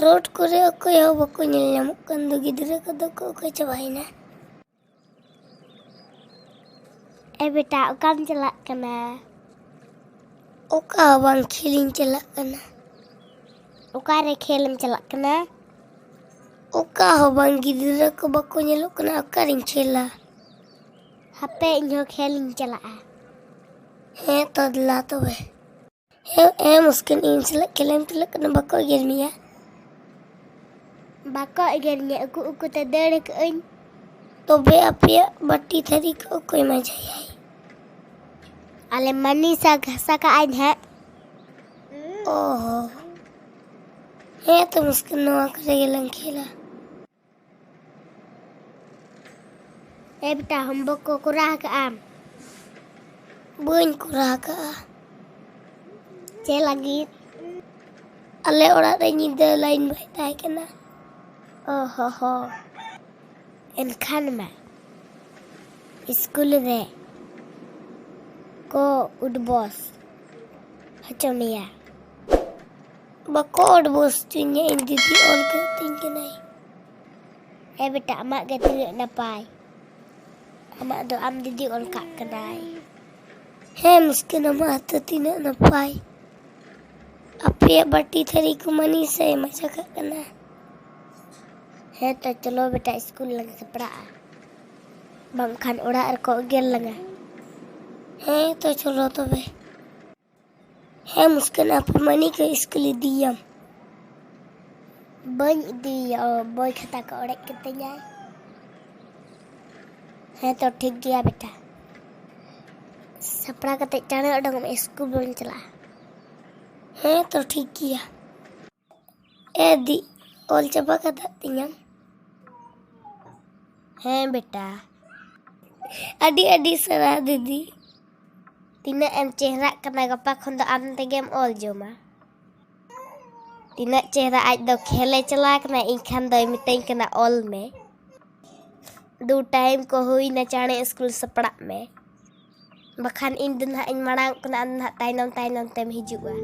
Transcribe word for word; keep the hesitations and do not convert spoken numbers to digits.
Road ᱠᱚᱨᱮ ᱚᱠᱚᱭ ᱦᱚᱸ ᱵᱟᱠᱚ ᱧᱮᱞ ᱧᱟᱢᱚᱜ ᱠᱟᱱ ᱫᱚ, ᱜᱤᱫᱽᱨᱟᱹ ᱠᱚᱫᱚ ᱠᱚ ᱚᱠᱟ ᱪᱟᱵᱟᱭᱮᱱᱟ᱾ ᱮ ᱵᱮᱴᱟ, ᱚᱠᱟᱢ ᱪᱟᱞᱟᱜ ᱠᱟᱱᱟ? ᱚᱠᱟ ᱦᱚᱸ ᱵᱟᱝ, ᱠᱷᱮᱞᱤᱧ ᱪᱟᱞᱟᱜ ᱠᱟᱱᱟ᱾ ᱚᱠᱟᱨᱮ ᱠᱷᱮᱞᱮᱢ ᱪᱟᱞᱟᱜ ᱠᱟᱱᱟ? ᱚᱠᱟ ᱦᱚᱸ ᱵᱟᱝ, ᱜᱤᱫᱽᱨᱟᱹ ᱠᱚ ᱵᱟᱠᱚ ᱧᱮᱞᱚᱜ ᱠᱟᱱᱟ, ᱚᱠᱟᱨᱤᱧ ᱠᱷᱮᱞᱟ? ᱦᱟᱯᱮ, ᱤᱧᱦᱚᱸ ᱠᱷᱮᱞᱤᱧ ᱪᱟᱞᱟᱜᱼᱟ᱾ ᱦᱮᱸ ᱛᱚ, ᱫᱮᱞᱟ ᱛᱚᱵᱮ᱾ ᱦᱮᱸ, ᱦᱮᱸ ᱢᱩᱥᱠᱤᱱ, ᱤᱧ ᱥᱟᱞᱟᱜ ᱠᱷᱮᱞᱮᱢ ᱪᱟᱞᱟᱜ ᱠᱟᱱᱟ, ᱵᱟᱠᱚ ᱮᱜᱮᱨ ᱢᱮᱭᱟ? ᱵᱟᱠᱚ ᱮᱜᱮᱨᱤᱧᱟ, ᱩᱠᱩ ᱩᱠᱩᱛᱮ ᱫᱟᱹᱲ ᱠᱟᱜ ᱟᱹᱧ᱾ ᱛᱚᱵᱮ ᱟᱯᱮᱭᱟᱜ ᱵᱟᱹᱴᱤ ᱛᱷᱟᱹᱨᱤ ᱠᱚ ᱚᱠᱚᱭ ᱢᱟᱡᱟᱭᱟᱭ? ᱟᱞᱮ ᱢᱟᱹᱱᱤᱥᱟ ᱜᱷᱟᱥᱟ ᱠᱟᱜ ᱟᱭ ᱱᱟᱦᱟᱜ᱾ ᱚ ᱦᱚᱸ᱾ ᱦᱮᱸ ᱛᱚ ᱢᱩᱥᱠᱤᱱ, ᱱᱚᱣᱟ ᱠᱚᱨᱮ ᱜᱮᱞᱟᱝ ᱠᱷᱮᱞᱟ᱾ ᱮ ᱵᱮᱴᱟ, ᱦᱳᱢᱣᱟᱨᱠ ᱠᱚ ᱠᱚᱨᱟᱣ ᱠᱟᱜ ᱟᱢ? ᱵᱟᱹᱧ ᱠᱚᱨᱟᱣ ᱠᱟᱜᱼᱟ᱾ ᱪᱮᱫ ᱞᱟᱹᱜᱤᱫ? ᱟᱞᱮ ᱚᱲᱟᱜ ᱨᱮ ᱧᱤᱫᱟᱹ ᱞᱟᱭᱤᱱ ᱵᱟᱭ ᱛᱟᱦᱮᱸ ᱠᱟᱱᱟ᱾ ᱚ ᱦᱚ ᱦᱚ᱾ ᱮᱱᱠᱷᱟᱱ ᱢᱟ ᱥᱠᱩᱞ ᱨᱮ ᱠᱚ ᱩᱰᱵᱚᱥ ᱦᱚᱪᱚ ᱢᱮᱭᱟ᱾ ᱵᱟᱠᱚ ᱩᱰᱵᱚᱥ ᱦᱚᱪᱚᱧᱟ, ᱤᱧ ᱫᱤᱫᱤ ᱚᱞ ᱠᱟᱹᱛᱤᱧ ᱠᱟᱱᱟᱭ᱾ ᱮ ᱵᱮᱴᱟ, ᱟᱢᱟᱜ ᱜᱮ ᱛᱤᱱᱟᱹᱜ ᱱᱟᱯᱟᱭ, ᱟᱢᱟᱜ ᱫᱚ ᱟᱢ ᱫᱤᱫᱤ ᱚᱞ ᱠᱟᱜ ᱠᱟᱱᱟᱭ᱾ ᱦᱮᱸ ᱢᱩᱥᱠᱤᱱ, ᱟᱢᱟᱜ ᱦᱚᱸᱛᱚ ᱛᱤᱱᱟᱹᱜ ᱱᱟᱯᱟᱭ᱾ ᱟᱯᱮᱭᱟᱜ ᱵᱟᱹᱴᱤ ᱛᱷᱟᱹᱨᱤ ᱠᱚ ᱢᱟᱹᱱᱤᱥᱟᱭ ᱢᱟᱡᱟ ᱠᱟᱜ ᱠᱟᱱᱟ᱾ ᱦᱮᱸ ᱛᱚ, ᱪᱚᱞᱚ ᱵᱮᱴᱟ, ᱥᱠᱩᱞ ᱞᱟᱝ ᱥᱟᱯᱲᱟᱜᱼᱟ, ᱵᱟᱝᱠᱷᱟᱱ ᱚᱲᱟᱜ ᱨᱮᱠᱚ ᱮᱜᱮᱨ ᱞᱟᱝᱟ᱾ ᱦᱮᱸ ᱛᱚ, ᱪᱚᱞᱚ ᱛᱚᱵᱮ᱾ ᱦᱮᱸ ᱢᱩᱥᱠᱤᱱ, ᱟᱯᱮ ᱢᱟᱹᱱᱤ ᱠᱚ ᱥᱠᱩᱞ ᱤᱫᱤᱭᱟᱢ? ᱵᱟᱹᱧ ᱤᱫᱤᱭᱟ, ᱵᱳᱭ ᱠᱷᱟᱛᱟ ᱠᱚ ᱚᱲᱮᱡ ᱠᱟᱹᱛᱤᱧᱟᱭ᱾ ᱦᱮᱸ ᱛᱚ, ᱴᱷᱤᱠ ᱜᱮᱭᱟ ᱵᱮᱴᱟ, ᱥᱟᱯᱲᱟᱣ ᱠᱟᱛᱮ ᱪᱟᱬᱮ ᱚᱰᱚᱝ ᱢᱮ, ᱥᱠᱩᱞ ᱵᱚᱱ ᱪᱟᱞᱟᱜᱼᱟ᱾ ᱦᱮᱸ ᱛᱚ, ᱴᱷᱤᱠ ᱜᱮᱭᱟ᱾ ᱮ ᱫᱤ, ᱚᱞ ᱪᱟᱵᱟ ᱠᱟᱫ ᱛᱤᱧᱟᱢ? ᱦᱮᱸ ᱵᱮᱴᱟ᱾ ᱟᱹᱰᱤ ᱟᱹᱰᱤ ᱥᱟᱨᱦᱟᱣ ᱫᱤᱫᱤ᱾ ᱛᱤᱱᱟᱹᱜ ᱮᱢ ᱪᱮᱦᱨᱟᱜ ᱠᱟᱱᱟ, ᱜᱟᱯᱟ ᱠᱷᱚᱱ ᱫᱚ ᱟᱢ ᱛᱮᱜᱮᱢ ᱚᱞ ᱡᱚᱢᱟ᱾ ᱛᱤᱱᱟᱹᱜ ᱪᱮᱦᱨᱟ, ᱟᱡ ᱫᱚ ᱠᱷᱮᱞᱮ ᱪᱟᱞᱟᱣ ᱠᱟᱱᱟ, ᱤᱧ ᱠᱷᱟᱱ ᱫᱚᱭ ᱢᱤᱛᱟᱹᱧ ᱠᱟᱱᱟ, "ᱚᱞ ᱢᱮ᱾" ᱫᱩ ᱴᱟᱭᱤᱢ ᱠᱚ ᱦᱩᱭᱱᱟ, ᱪᱟᱬᱮ ᱥᱠᱩᱞ ᱥᱟᱯᱲᱟᱜ ᱢᱮ, ᱵᱟᱠᱷᱟᱱ ᱤᱧ ᱫᱚ ᱱᱟᱦᱟᱜ ᱤᱧ ᱢᱟᱲᱟᱝ ᱠᱟᱱᱟ, ᱟᱢ ᱱᱟᱦᱟᱜ ᱛᱟᱭᱱᱚᱢ ᱛᱟᱭᱱᱚᱢ ᱛᱮᱢ ᱦᱤᱡᱩᱜᱼᱟ᱾